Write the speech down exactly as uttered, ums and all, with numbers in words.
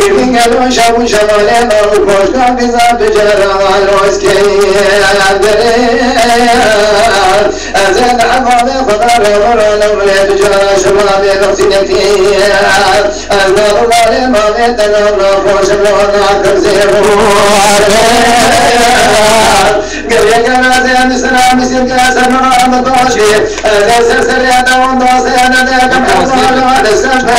Givîn gelo şev û şevalê me û koşka biza tu cara aloskeyê derê. Ez ê li hevalê xwe de revira lewlê tu cara şima bê bexsînekî. Ez nav û malê mavê te nav naxweşim lo nakirzê. Geriye gel ez ê misra misir ke ser min rahmet aşkê. Ez ê ser serê te on dost ê ne de kem hevdar de ser pe.